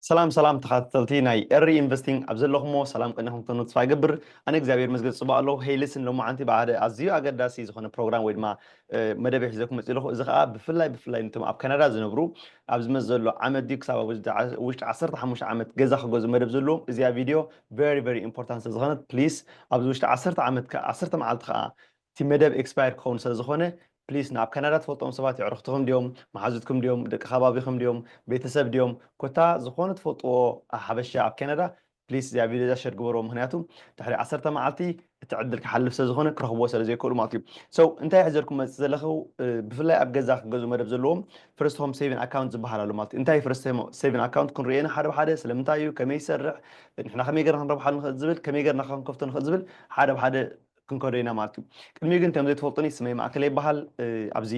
ሰላም ሰላም ተኸታተልቲ ናይ ኤሪ ኢንቨስቲንግ ኣብ ዘለኹሞ ሰላም ቅንኹም ክትኮኑ ተስፋ ይገብር። ኣነ እግዚኣብሔር ይመስገን ጽቡቕ ኣለኹ። ሄይ ሊስን ሎማዓንቲ ብሓደ ኣዝዩ ኣገዳሲ ዝኾነ ፕሮግራም ወይ ድማ መደብ ሒዘኩም መጺእ ኣለኹ። እዚ ከዓ ብፍላይ ብፍላይ ነቶም ኣብ ካናዳ ዝነብሩ ኣብ ዝመጽእ ዘሎ ዓመት ድዩ ክሳብ ኣብ ውሽጢ ዓሰርተ ሓሙሽተ ዓመት ገዛ ክገዝኡ መደብ ዘለዎም እዚኣ ቪድዮ very very important ስለ ዝኾነት ፕሊስ ኣብዚ ውሽጢ ዓሰርተ ዓመት ዓሰርተ መዓልቲ ከዓ እቲ መደብ ኤክስፓየር ክኸውን ስለ ዝኾነ ፕሊስ ንኣብ ካናዳ ትፈልጦም ሰባት የዕርኽትኹም ድዮም፣ መሓዙትኩም ድዮም፣ ደቂ ከባቢኹም ድዮም፣ ቤተሰብ ድዮም፣ ኮታ ዝኾነ ትፈልጥዎ ሓበሻ ኣብ ካናዳ ፕሊስ እዚኣ ቪድዮ እዛ ሸር ግበርዎ። ምክንያቱ ድሕሪ ዓሰርተ መዓልቲ እቲ ዕድል ክሓልፍ ስለ ዝኾነ ክረኽብዎ ስለ ዘይክእሉ ማለት እዩ። So እንታይ ሒዘልኩም መፅእ ዘለኹ ብፍላይ ኣብ ገዛ ክገዝኡ መደብ ዘለዎም ፈርስት ሆም ሴቪን ኣካውንት ዝበሃል ኣሎ ማለት እዩ። እንታይ ፈርስት ሆም ሴቪን ኣካውንት ክንሪኦ ኢና ሓደ ብሓደ ስለምንታይ እዩ፣ ከመይ ይሰርሕ፣ ንሕና ከመይ ገርና ክንረብሓሉ ንኽእል ዝብል፣ ከመይ ገርና ክንከፍቶ ንኽእል ዝብል ሓደ ብሓደ ክንከዶ ኢና ማለት እዩ። ቅድሚኡ ግን ከም ዘይትፈልጡኒ ስመይ ማእከለ ይበሃል። ኣብዚ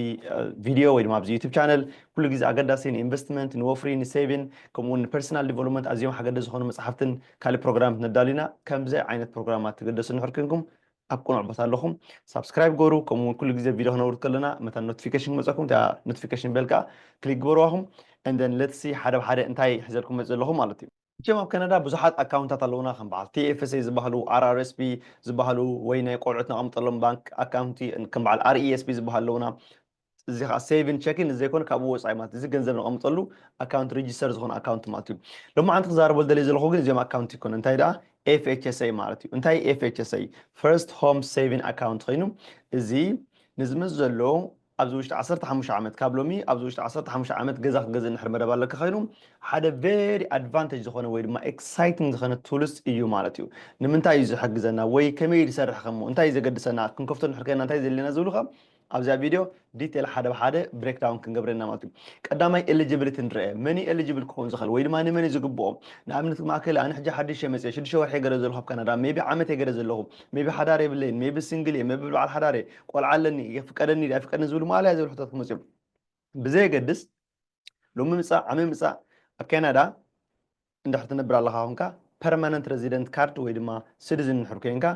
ቪድዮ ወይ ድማ ኣብዚ ዩቱብ ቻነል ኩሉ ግዜ ኣገዳሲ ንኢንቨስትመንት፣ ንወፍሪ፣ ንሴቪን ከምኡ እውን ንፐርሰናል ዲቨሎፕመንት ኣዝዮም ሓገደ ዝኾኑ መፅሓፍትን ካልእ ፕሮግራም ነዳሉ ኢና። ከምዚ ዓይነት ፕሮግራማት ትገደሱ እንድሕር ኮንኩም ኣብ ቅኑዕ ቦታ ኣለኹም። ሳብስክራይብ ገሩ ከምኡ እውን ኩሉ ግዜ ቪድዮ ክነውርድ ከለና መታን ኖቲፊኬሽን ክመፀኩም እታ ኖቲፊኬሽን ቤል ከዓ ክሊክ ግበርዋኹም። And then let's see ሓደ ብሓደ እንታይ ሒዘልኩም መፅእ ዘለኹ ማለት እዩ። እቸም ኣብ ካናዳ ብዙሓት ኣካውንታት ኣለውና ከም በዓል ቲ ኤፍ ኤስ ኤ ዝበሃሉ፣ ኣር ኣር ኤስ ፒ ዝበሃሉ ወይ ናይ ቆልዑት ነቐምጠሎም ባንክ ኣካውንቲ ከም በዓል ኣር ኢ ኤስ ፒ ዝበሃሉ ኣለውና። እዚ ከዓ ሴቪን ቸኪን ዘይኮነ ካብኡ ወፃኢ ማለት እዚ ገንዘብ ነቐምጠሉ ኣካውንት ሬጂስተር ዝኾነ ኣካውንት ማለት እዩ። ሎማዓንቲ ክዛረበሉ ደልየ ዘለኹ ግን እዚኦም ኣካውንት ይኮነ እንታይ ደኣ ኤፍ ኤች ኤስ ኤ ማለት እዩ። እንታይ ኤፍ ኤች ኤስ ኤ? ፈርስት ሆም ሴቪን ኣካውንት ኮይኑ እዚ ንዝመፅ ዘሎ ኣብዚ ውሽጢ ዓሰርተ ሓሙሽተ ዓመት ካብ ሎሚ ኣብዚ ውሽጢ ዓሰርተ ሓሙሽተ ዓመት ገዛ ክገዝእ እንድሕር መደብ ኣለካ ኮይኑ ሓደ ቨሪ ኣድቫንቴጅ ዝኾነ ወይ ድማ ኤክሳይቲንግ ዝኾነ ቱልስ እዩ ማለት እዩ። ንምንታይ እዩ ዝሕግዘና ወይ ከመይ እዩ ዝሰርሕ ከሞ እንታይ እዩ ዘገድሰና ክንከፍቶ እንድሕር ከና እንታይ ዘድልየና ዝብሉ ከ ኣብዚኣ ቪድዮ ዲቴል ሓደ ብሓደ ብሬክዳውን ክንገብረና ማለት እዩ። ቀዳማይ ኤሊጂቢሊቲ ንርአ መኒ ኤሊጂብል ክኸውን ዝኽእል ወይ ድማ ንመን እዩ ዝግብኦ። ንኣብነት ማእከል ኣነ ሕጂ ሓድሽ እየ መፅአ ሽዱሽተ ወርሒ ገለ ዘለኹ ኣብ ካናዳ ሜቢ ዓመት ገለ ዘለኹ ሜቢ ሓዳር የብለይን ሜቢ ሲንግል እየ ሜቢ በዓል ሓዳር እየ ቆልዓ ኣለኒ ይፍቀደኒ ኣይፍቀድን ዝብሉ ማእለያ ዝብሉ ሕቶታት ክመፅኦም ብዘየገድስ ሎሚ ምፃእ ዓመ ምፃእ ኣብ ካናዳ እንድሕር ትነብር ኣለኻ ኮንካ ፐርማነንት ሬዚደንት ካርድ ወይ ድማ ሲቲዝን እንድሕር ኮይንካ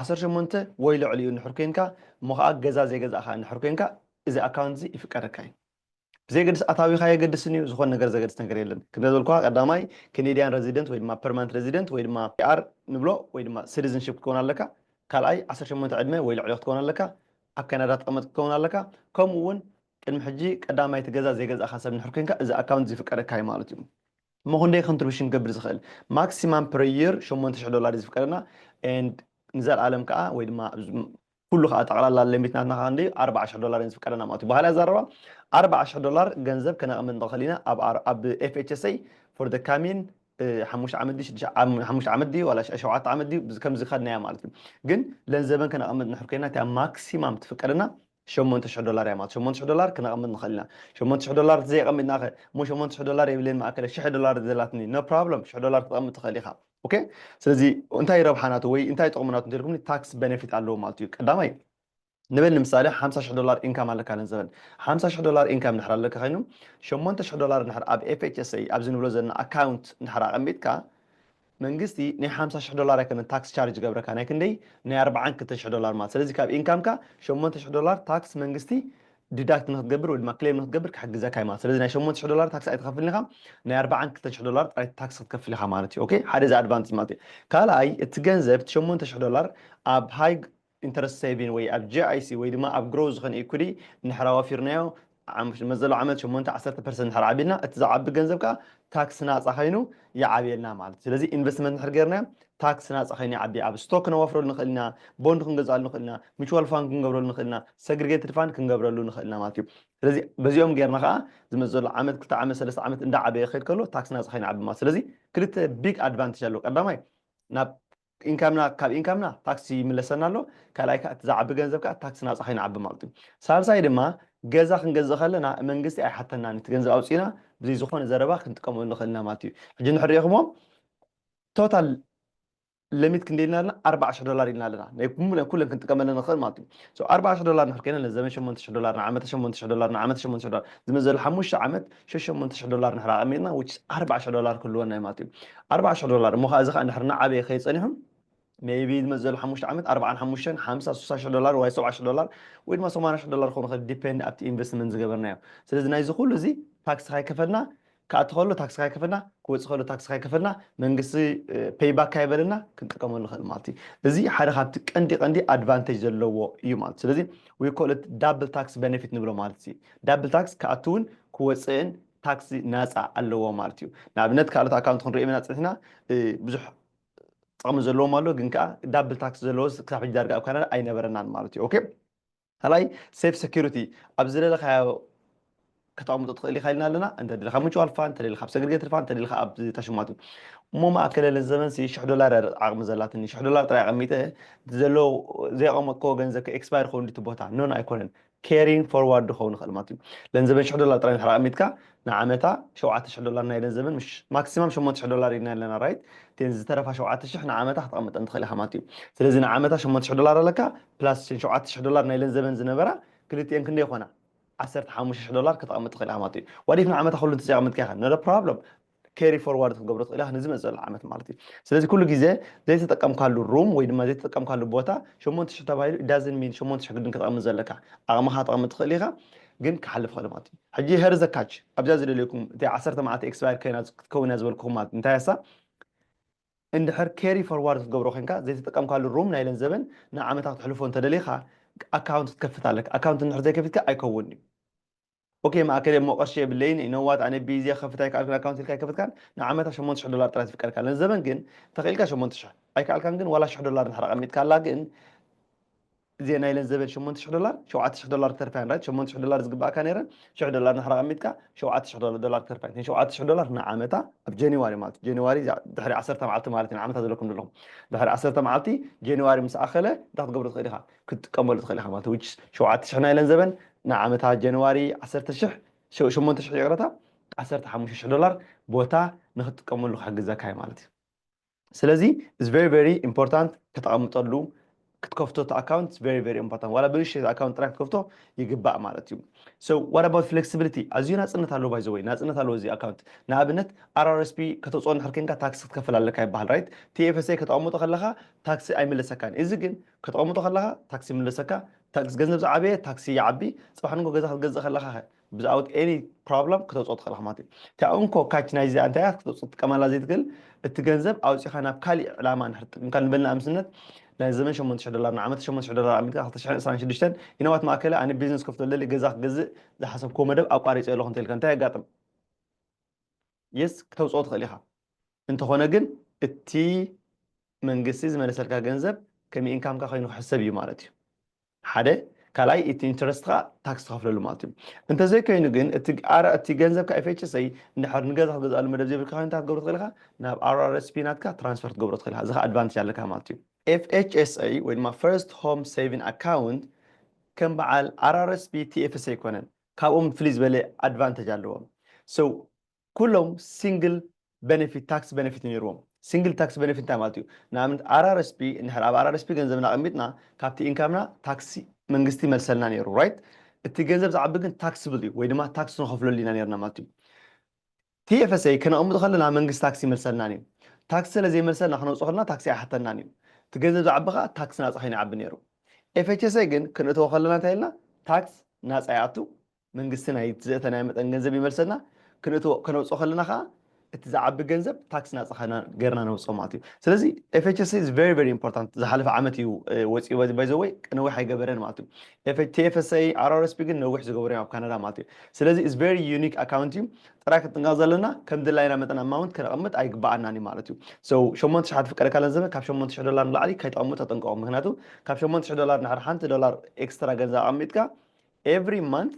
ዓሰርተ ሸሞንተ ወይ ልዕሊኡ እንድሕር ኮይንካ እሞ ከዓ ገዛ ዘይገዛእካ እንድሕር ኮይንካ እዚ ኣካውንት እዚ ይፍቀደካ እዩ። ብዘየገድስ ኣታዊኻ የገድስን እዩ ዝኾነ ነገር ዘገድስ ነገር የለን። ከም ዝበልኩኻ ቀዳማይ ካናዲያን ሬዚደንት ወይ ድማ ፐርማነንት ሬዚደንት ወይ ድማ ፒ ኣር ንብሎ ወይ ድማ ሲቲዝንሺፕ ክትከውን ኣለካ። ካልኣይ ዓሰርተ ሸሞንተ ዕድመ ወይ ልዕሊኡ ክትከውን ኣለካ። ኣብ ካናዳ ትቐመጥ ክትከውን ኣለካ። ከምኡ እውን ቅድሚ ሕጂ ቀዳማይ እቲ ገዛ ዘይገዛእካ ሰብ እንድሕር ኮይንካ እዚ ኣካውንት ዝፍቀደካ እዩ ማለት እዩ። እሞ ክንደይ ኮንትሪቢሽን ክገብር ዝኽእል? ማክሲማም ፐር ይር ሸሞንተ ሽሕ ዶላር እዩ ዝፍቀደና። And ንዘለኣለም ከዓ ወይ ድማ ኩሉ ከዓ ጠቕላላ ሊሚት ናትና ከዓ ክንደይ ኣርባዓ ሽሕ ዶላር እዩ ዝፍቀደና ማለት እዩ። ባህላ ዘረባ ኣርባዓ ሽሕ ዶላር ገንዘብ ከነቕምጥ ንኽእል ኢና ኣብ ኤፍ ኤች ኤስ ኤ for the coming ሓሙሽተ ዓመት ድዩ ሓሙሽተ ዓመት ድዩ ዋላ ሸውዓተ ዓመት ድዩ ከምዚ ከድናያ ማለት እዩ። ግን ገንዘበን ከነቐምጥ ንሕር ኮይና እቲያ ማክሲማም ትፍቀደና ሸሞንተ ሽሕ ዶላር እያ ማለት ሸሞንተ ሽሕ ዶላር ክነቐምጥ ንኽእል ኢና። ሸሞንተ ሽሕ ዶላር ዘይቐሚጥና ከ እሞ ሸሞንተ ሽሕ ዶላር የብለይን ማእከለ ሽሕ ዶላር ዘላትኒ no problem ሽሕ ዶላር ክትቐምጥ ትኽእል ኢኻ። ኦኬ ስለዚ እንታይ ረብሓ ናቱ ወይ እንታይ ጥቕሚ ናቱ እንተልኩም ታክስ ቤኔፊት ኣለዎ ማለት እዩ። ቀዳማይ ንበል ንምሳሌ ሓምሳ ሽሕ ዶላር ኢንካም ኣለካ ንዘበን ሓምሳ ሽሕ ዶላር ኢንካም እንድሕር ኣለካ ኮይኑ ሸሞንተ ሽሕ ዶላር እንድሕር ኣብ ኤፍ ኤች ኤስ ኤ ኣብዚ ንብሎ ዘለና ኣካውንት እንድሕር ኣቐሚጥካ መንግስቲ ናይ ሓምሳ ሽሕ ዶላር ኣይኮነን ታክስ ቻርጅ ገብረካ ናይ ክንደይ ናይ ኣርባዓን ክልተን ሽሕ ዶላር ማለት ስለዚ ካብ ኢንካምካ ሸሞንተ ሽሕ ዶላር ታክስ መንግስቲ ዲዳክት ንክትገብር ወይ ድማ ክሌም ንክትገብር ክሕግዘካ እዩ ማለት ስለዚ ናይ ሸሞንተ ሽሕ ዶላር ታክስ ኣይትኸፍልን ኢኻ ናይ ኣርባዓን ክልተን ሽሕ ዶላር ጥራይ ታክስ ክትከፍል ኢኻ ማለት እዩ ኦኬ ሓደ እዚ ኣድቫንቴጅ ማለት እዩ ካልኣይ እቲ ገንዘብ እቲ ሸሞንተ ሽሕ ዶላር ኣብ ሃይ ኢንተረስት ሴቪን ወይ ኣብ ጂ ኣይ ሲ ወይ ድማ ኣብ ግሮው ዝኾነ ኢኩዲ እንድሕር ኣዋፊርናዮ መዘሎ ዓመት ሸሞንተ ዓሰርተ ፐርሰንት እንድሕር ዓቢልና እቲ ዝዓቢ ገንዘብ ከዓ ታክስ ናፃ ኮይኑ ይዓብየልና ማለት እዩ ስለዚ ኢንቨስትመንት እንድሕር ገይርናዮ ታክስ ናፃ ኮይኑ ይዓቢ ኣብ ስቶክ ክነዋፍረሉ ንኽእል ኢና ቦንድ ክንገዝኣሉ ንኽእል ኢና ሚቹዋል ፋንድ ክንገብረሉ ንኽእል ኢና ሰግሪጌትድ ፋንድ ክንገብረሉ ንኽእል ኢና ማለት እዩ ስለዚ በዚኦም ገይርና ከዓ ዝመፅ ዘሎ ዓመት ክልተ ዓመት ሰለስተ ዓመት እንዳዓበየ ክኸድ ከሎ ታክስ ናፃ ኮይኑ ይዓቢ ማለት ስለዚ ክልተ ቢግ ኣድቫንቴጅ ኣለዎ ቀዳማይ ናብ ኢንካምና ካብ ኢንካምና ታክሲ ይምለሰና ኣሎ ካልኣይ ከዓ እቲ ዝዓቢ ገንዘብ ከዓ ታክሲ ናፃ ከይንዓቢ ማለት እዩ ሳልሳይ ድማ ገዛ ክንገዝእ ከለና መንግስቲ ኣይሓተናን እቲ ገንዘብ ኣውፅእና ብዘይ ዝኾነ ዘረባ ክንጥቀመሉ ንኽእልና ማለት እዩ ሕጂ ንሕሪእኹሞ ቶታል ለሚት ክንደ ኢልና ኣለና ኣርባዓ ሽሕ ዶላር ኢልና ኣለና ናይ ኩለን ክንጥቀመለን ንኽእል ማለት እዩ ኣርባዓ ሽሕ ዶላር ንሕር ከይና ነዘበን ሸሞንተ ሽሕ ዶላር ንዓመተ ሸሞንተ ሽሕ ዶላር ንዓመተ ሸሞንተ ሽሕ ዶላር ዝመዘሉ ሓሙሽተ ዓመት ሸሞንተ ሽሕ ዶላር ንሕር ኣቐሚጥና which is ኣርባዓ ሽሕ ዶላር ክህልወና እዩ ማለት እዩ ኣርባዓ ሽሕ ዶላር እሞ ከዓ እዚ ከዓ እንድሕር እናዓበየ ከይፀኒሑ maybe ዝመዘሉ ሓሙሽተ ዓመት ኣርባዓን ሓሙሽተን ሓምሳ ስሳ ሽሕ ዶላር ወይ ሰብዓ ሽሕ ዶላር ወይ ድማ ሰማንያ ሽሕ ዶላር ክኾኑ ዲፔንድ ኣብቲ ኢንቨስትመንት ዝገበርናዮ ስለዚ ናይዚ ኩሉ እዚ ታክስ ካይከፈልና ክኣቲ ከሎ ታክስ ካይከፈልና፣ ክወፅእ ከሎ ታክስ ካይከፈልና፣ መንግስቲ payback ካይበለና ክንጥቀመሉ ንኽእል ማለት እዩ። እዚ ሓደ ካብቲ ቀንዲ ቀንዲ advantage ዘለዎ እዩ ማለት እዩ። ስለዚ we call it double tax benefit ንብሎ ማለት እዩ። Double tax ክኣትውን ክወፅእን ታክሲ ናፃ ኣለዎ ማለት እዩ። ንኣብነት ካልኦት ኣካውንት ክንሪኦ ኢና ፅኒሕና ብዙሕ ጥቕሚ ዘለዎም ኣሎ፣ ግን ከዓ double tax ዘለዎ ክሳብ ሕጂ ዳርጋ ኣብ ካናዳ ኣይነበረናን ማለት እዩ። ኦኬ፣ ካልኣይ safe security፣ ኣብ ዝደለኻዮ ከተቕምጦ ትኽእል ኢኻ ኢልና ኣለና። እንተ ደለኻ mutual fund፣ እንተ ደለኻ ኣብ segregated fund፣ እንተ ደለኻ ኣብ ተሽማቱ። እሞ ማእከለ ለንዘበን ሽሕ ዶላር ዓቕሚ ዘላትኒ፣ ሽሕ ዶላር ጥራይ ኣቐሚጠ ዘሎ፣ ዘየቐመጥኮ ገንዘብ expire ክኸውን ድቲ ቦታ ኖን ኣይኮነን፣ carrying forward ክኸውን ይኽእል ማለት እዩ። ለንዘበን ሽሕ ዶላር ጥራይ እንድሕር ኣቐሚጥካ ንዓመታ ሸውዓተ ሽሕ ዶላር ናይ ለንዘበን፣ maximum ሸሞንተ ሽሕ ዶላር ኢና ኣለና፣ right? እተን ዝተረፋ ሸውዓተ ሽሕ ንዓመታ ክትቐምጠን ትኽእል ኢኻ ማለት እዩ። ስለዚ ንዓመታ ሸሞንተ ሽሕ ዶላር ኣለካ plus ሸውዓተ ሽሕ ዶላር ናይ ለንዘበን ዝነበራ፣ ክልቲኤን ክንደይ ይኾና? ዓሰርተ ሓሙሽተ ሽሕ ዶላር ከተቐምጥ ትኽእል ኢኻ ማለት እዩ። What if ንዓመታ ኩሉ እንተዘይኣቐመጥካ ኢኻ፣ not a problem፣ carry forward ክትገብሮ ትኽእል ኢኻ ንዝመፅእ ዘሎ ዓመት ማለት እዩ። ስለዚ ኩሉ ግዜ ዘይተጠቀምካሉ ሩም ወይ ድማ ዘይተጠቀምካሉ ቦታ ሸሞንተ ሽሕ ተባሂሉ it doesn't mean ሸሞንተ ሽሕ ግድን ከተቐምጥ ዘለካ፣ ዓቕምኻ ተቐምጥ ትኽእል ኢኻ፣ ግን ክሓልፍ ይኽእል ማለት እዩ። ሕጂ here is the catch፣ ኣብዚኣ ዝደልየኩም እቲ ዓሰርተ መዓልቲ expire ኮይና ክትከውን እያ ዝበልኩኹም ማለት እዩ። እንታይ እያ እሳ? እንድሕር carry forward ክትገብሮ ኮንካ ዘይተጠቀምካሉ ሩም ናይ ለንዘበን ንዓመታ ክትሕልፎ እንተደሊኻ ኣካውንት ክትከፍት ኣለካ። ኣካውንት እንድሕር ዘይከፊትካ ኣይከውን እዩ። ኦኬ፣ ማእከል እሞ ቅርሺ የብለይን፣ you know what፣ ኣነ ቢዚ እየ ክኸፍት ኣይከኣልኩን ኣካውንት ኢልካ ኣይከፈትካን፣ ንዓመታ ሸሞንተ ሽሕ ዶላር ጥራይ ትፍቀድካ። ለንዘበን ግን ተኽኢልካ ሸሞንተ ሽሕ ኣይከኣልካን፣ ግን ዋላ ሽሕ ዶላር እንድሕር ኣቐሚጥካላ ግን እዚኣ ናይ ለንዘበን ሸሞንተ ሽሕ ዶላር፣ ሸውዓተ ሽሕ ዶላር ክተርፋ እየን፣ right? ሸሞንተ ሽሕ ዶላር ዝግባኣካ ነይረን፣ ሽሕ ዶላር እንድሕር ኣቐሚጥካ ሸውዓተ ሽሕ ዶላር ክተርፋ እየን። እተን ሸውዓተ ሽሕ ዶላር ንዓመታ ኣብ ጃንዋሪ ማለት እዩ፣ ጃንዋሪ እዛ ድሕሪ ዓሰርተ መዓልቲ ማለት እዩ፣ ንዓመታ ዘለኩም ዘለኹም ድሕሪ ዓሰርተ መዓልቲ ጃንዋሪ ምስ ኣኸለ እንታይ ክትገብሮ ትኽእል ኢኻ? ክትጥቀመሉ ትኽእል ኢኻ ማለት እዩ። Which ሸውዓተ ሽሕ ናይ ለንዘበን ንዓመታ ጃንዋሪ ዓሰርተ ሽሕ፣ ሸ-፣ ሸሞንተ ሽሕ ይቕረታ፣ ዓሰርተ ሓሙሽተ ሽሕ ዶላር ቦታ ንክትጥቀመሉ ክሕግዘካ እዩ ማለት እዩ። ስለዚ it's very very important ከተቐምጠሉ፣ ክትከፍቶ እቲ ኣካውንት very very important። ዋላ ብንእሽተይ ኣካውንት ጥራይ ክትከፍቶ ይግባእ ማለት እዩ። So what about flexibility? ኣዝዩ ናፅነት ኣለዎ፣ by the way፣ ናፅነት ኣለዎ እዚ ኣካውንት። ንኣብነት R R S P ከተውፅኦ እንድሕር ኮንካ ታክስ ክትከፍል ኣለካ ይበሃል፣ right? T F S A ከተቐምጦ ከለኻ ታክሲ ኣይምለሰካን። እዚ ግን ከተቐምጦ ከለኻ ታክሲ ይምለሰካ። ታክስ ገንዘብ ዝዓበየ ታክሲ ይዓቢ። ፅባሕ ንጎ ገዛ ክትገዝእ ከለኻ without any problem ከተውፅኦ ትኽእል ኢኻ ማለት እዩ። እቲ እንኮ ካች ናይዚኣ እንታይ እያ? ከተውፅእ ትጥቀመላ ዘይትኽእል፣ እቲ ገንዘብ ኣውፂኻ ናብ ካሊእ ዕላማ እንድሕር ትጥቀምካ፣ ንበልና ኣምስነት ናይ ዘመን ሸሞንተ ሽሕ ዶላር፣ ንዓመት ሸሞንተ ሽሕ ዶላር ኣሚትካ ክልተ ሽሕን ዕስራን ሽዱሽተን ይነዋት ማእከለ ኣነ ቢዝነስ ከፍቶ ለሊ ገዛ ክገዝእ ዝሓሰብክዎ መደብ ኣቋሪፀ ኣለኹ እንተልካ እንታይ የጋጥም? የስ፣ ክተውፅኦ ትኽእል ኢኻ። እንተኾነ ግን እቲ መንግስቲ ዝመለሰልካ ገንዘብ ከም ኢንካምካ ኮይኑ ክሕሰብ እዩ ማለት እዩ። ሓደ። ካልኣይ፣ እቲ ኢንተረስት ከዓ ታክስ ትኸፍለሉ ማለት እዩ። እንተዘይኮይኑ ግን እቲ ኣረ-፣ እቲ ገንዘብካ ኤፍ ኤች ኤስ ኣይ እንድሕር ንገዛ ክትገዝኣሉ መደብ ዘይብልካ ኮይኑ እንታይ ክትገብሮ ትኽእል ኢኻ? ናብ ኣር ኣር ኤስ ፒ ናትካ ትራንስፈር ክትገብሮ ትኽእል ኢኻ። እዚ ከዓ ኣድቫንቴጅ ኣለካ ማለት እዩ። ኤፍ ኤች ኤስ ኣይ ወይ ድማ ፈርስት ሆም ሴቪንግ ኣካውንት ከም በዓል ኣር ኣር ኤስ ፒ ቲ ኤፍ ኤስ ኣይኮነን። ካብኦም ፍልይ ዝበለ ኣድቫንቴጅ ኣለዎም። So ኩሎም ሲንግል ቤነፊት፣ ታክስ ቤነፊት ነይርዎም። ሲንግል ታክስ ቤነፊት እንታይ ማለት እዩ? ንኣብነት ኣር ኣር ኤስ ፒ እንድሕር ኣብ ኣር ኣር ኤስ ፒ ገንዘብና ኣቐሚጥና ካብቲ ኢንካምና ታክሲ መንግስቲ ይመልሰልና ነይሩ፣ ራይት? እቲ ገንዘብ ዝዓቢ ግን ታክስብል እዩ ወይ ድማ ታክስ ንኸፍለሉ ኢና ነይርና ማለት እዩ። ቲ ኤፍ ኤስ ኣይ ከነቐምጦ ከለና መንግስቲ ታክሲ ይመልሰልናን እዩ። ታክሲ ስለ ዘይመልሰልና ክነውፅኦ ከለና ታክሲ ኣይሓተናን እዩ። እቲ ገንዘብ ዝዓቢ ከዓ ታክሲ ናፃ ኮይኑ ይዓቢ ነይሩ። ኤፍ ኤች ኤስ ኣይ ግን ክንእትዎ ከለና እንታይ ኢልና? ታክስ ናፃ ይኣቱ፣ መንግስቲ ናይ ዘእተናዮ መጠን ገንዘብ ይመልሰልና። ክንእትዎ፣ ከነውፅኦ ከለና ከዓ እቲ ዝዓቢ ገንዘብ ታክስ ናፃ ኸና-፣ ገይርና ነውፅኦ ማለት እዩ። ስለዚ ኤፍ ኤች ኤስ ኣይ is very very important። ዝሓለፈ ዓመት እዩ፣ እ፣ ወፂኡ፣ by the way ነዊሕ ኣይገበረን ማለት እዩ። ኤፍ-፣ ቲ ኤፍ ኤስ ኣይ፣ ኣር ኣር ኤስ ፒ ግን ነዊሕ ዝገበሩ እዮም ኣብ ካናዳ ማለት እዩ። ስለዚ is very unique ኣካውንት እዩ። ጥራይ ክንጥንቀቕ ዘለና ከም ድላይና መጠን ኣማውንት ከነቐምጥ ኣይግባኣናን እዩ ማለት እዩ። So ሸሞንተ ሽሕ ትፍቀደካ ለንዘበ ካብ ሸሞንተ ሽሕ ዶላር ንላዕሊ ከይተቐምጡ ተጠንቀቑ። ምክንያቱ ካብ ሸሞንተ ሽሕ ዶላር ንድሕር ሓንቲ ዶላር ኤክስትራ ገንዘብ ኣቐሚጥካ ኤቭሪ ማንት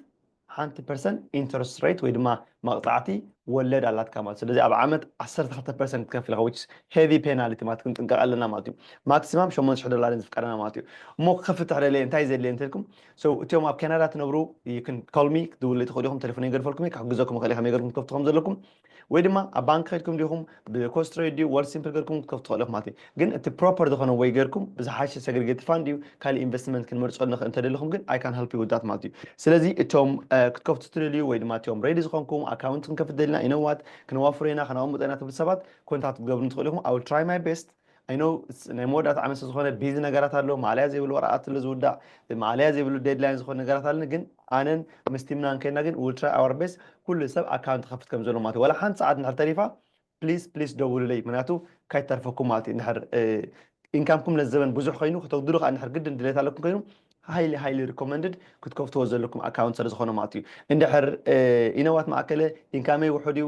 ሓንቲ ፐርሰንት ኢንተረስት ሬት ወይ ድማ መቕፃዕቲ ወለድ ኣላትካ ማለት። ስለዚ ኣብ ዓመት ዓሰርተ ክልተ ፐርሰንት ክትከፍል ኢኻ፣ which is heavy penalty ማለት ክንጥንቀቕ ኣለና ማለት እዩ። ማክሲማም ሸሞንተ ሽሕ ዶላር ዝፍቀደና ማለት እዩ። እሞ ክኸፍት ተሕደለየ እንታይ ዘድልየ እንተልኩም፣ so እቲኦም ኣብ ካናዳ ትነብሩ you can call me፣ ክትድውሉ ትኽእሉ ኢኹም፣ ቴሌፎን ይገድፈልኩም እየ፣ ክሕግዘኩም እኽእል እየ ከመይ ገርኩም ትከፍቱ ከም ዘለኩም፣ ወይ ድማ ኣብ ባንክ ከድኩም ዲኹም ብኮስትሬት ድዩ ወል ሲምፕል ገርኩም ክትከፍቱ ትኽእሉ ኢኹም ማለት እዩ። ግን እቲ ፕሮፐር ዝኾነ ወይ ገርኩም ብዝሓሸ ሰግሪጌት ፋንድ እዩ ካልእ ኢንቨስትመንት ክንመርፀሉ ንኽእል እንተደለኹም ግን I can help you with that ማለት እዩ። ስለዚ እቶም፣ እ፣ ክትከፍቱ ትደልዩ ወይ ድማ እቶም ሬዲ ዝኾንኩም ኣካውንት ክንከፍት ደሊና ኢነዋት ክነዋፍሮ ኢና ከነቐምጦ ኢና ትብል ሰባት ኮንታክት ክትገብሩ ትኽእሉ ኢኹም። I will try my best። I know ናይ መወዳእታ ዓመት ዝኾነ ቢዚ ነገራት ኣሎ፣ ማለያ ዘይብሉ ወረቓት ኣሎ ዝውዳእ፣ ማለያ ዘይብሉ ዴድላይን ዝኾነ ነገራት ኣለኒ። ግን ኣነን ምስ ቲምናን ከይና ግን will try our best ኩሉ ሰብ ኣካውንት ክኸፍት ከም ዘሎ ማለት እዩ። ዋላ ሓንቲ ሰዓት እንድሕር ተሪፋ ፕሊስ ፕሊስ ደውሉለይ፣ ምክንያቱ ካይተርፈኩም ማለት እዩ። እንድሕር ኢንካምኩም ነዚ ዘበን ብዙሕ ኮይኑ ከተጉድሉ ከዓ እንድሕር ግድን ድሌት ኣለኩም ኮይኑ highly highly recommended ክትከፍትዎ ዘለኩም ኣካውንት ስለ ዝኾነ ማለት እዩ። እንድሕር ኢነዋት ማእከለ ኢንካመይ ውሑድ እዩ፣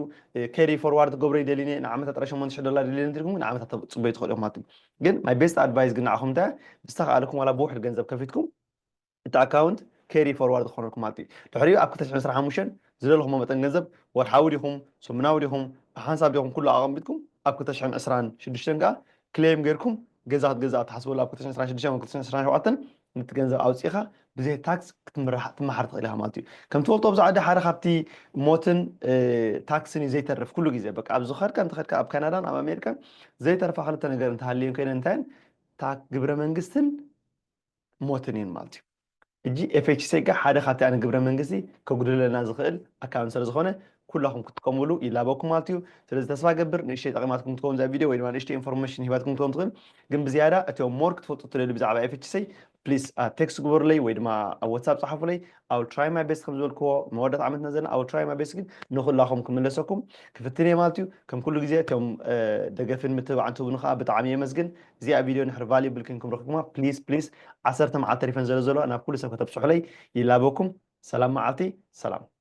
carry forward ክገብሮ ይደልኒ ንዓመት ጥራይ ሸሞንተ ሽሕ ዶላር ደልኒ እንድልኩም ንዓመት ተፅበዩ ትኽእሉ ማለት እዩ። ግን my best advice ግን ንዓኹም እንታይ ምስተኻኣለኩም ዋላ ብውሕድ ገንዘብ ከፊትኩም እቲ ኣካውንት carry forward ክኾነልኩም ማለት እዩ። ድሕሪኡ ኣብ ክልተ ሽሕን ዕስራን ሓሙሽተን ዝደለኹሞ መጠን ገንዘብ ወርሓዊ ዲኹም ሰሙናዊ ዲኹም ብሓንሳብ ዲኹም ኩሉ ኣቐሚጥኩም ኣብ ክልተ ሽሕን ዕስራን ሽዱሽተን ከዓ ክሌም ጌርኩም ገዛ ክትገዛ ኣብ ትሓስበሉ ኣብ ክልተ ሽሕን ዕስራን ሽዱሽተን ወይ ክልተ ሽሕን ዕስራን ሸውዓተን ነቲ ገንዘብ ኣውፂእኻ ብዘይ ታክስ ክትምራሕ ትመሓር ትኽእል ኢኻ ማለት እዩ። ከም ትፈልጦ ኣብዚ ዓዲ ሓደ ካብቲ ሞትን ታክስን እዩ ዘይተርፍ ኩሉ ግዜ በቃ ኣብ ዝኸድካ እንተኸድካ ኣብ ካናዳን ኣብ ኣሜሪካን ዘይተርፋ ክልተ ነገር እንተሃልየን ኮይነ እንታይን ግብረ መንግስትን ሞትን እየን ማለት እዩ። ሕጂ FHSA ከዓ ሓደ ካብቲ ኣነ ግብረ መንግስቲ ከጉድለና ዝኽእል ኣካውንት ስለ ዝኾነ ኩላኹም ክትጥቀምሉ ይላበኩም ማለት እዩ። ስለዚ ተስፋ ገብር ንእሽተይ ጠቂማትኩም ትኸውን እዛ ቪድዮ ወይ ድማ ንእሽተይ ኢንፎርሜሽን ሂባትኩም ትኸውን ትኽእል። ግን ብዝያዳ እቲኦም ሞር ክትፈልጡ ትደልዩ ብዛዕባ FHSA ፕሊስ ቴክስት ግበሩለይ ወይ ድማ ኣብ ዋትሳፕ ፀሓፉለይ። I will try my best ከም ዝበልክዎ መወዳእታ ዓመትና ዘለና I will try my best ግን ንኹላኹም ክምለሰኩም ክፍትን እየ ማለት እዩ። ከም ኩሉ ግዜ እቶም ደገፍን ምትብባዕን ትህቡኒ ከዓ ብጣዕሚ የመስግን። እዚኣ ቪድዮ እንድሕር ቫሉብል ኮይንኩም ረኺብኩማ ፕሊስ ፕሊስ ዓሰርተ መዓልቲ ተሪፈን ዘሎ ዘለዋ ናብ ኩሉ ሰብ ከተብፅሑለይ ይላበኩም። ሰላም መዓልቲ ሰላም።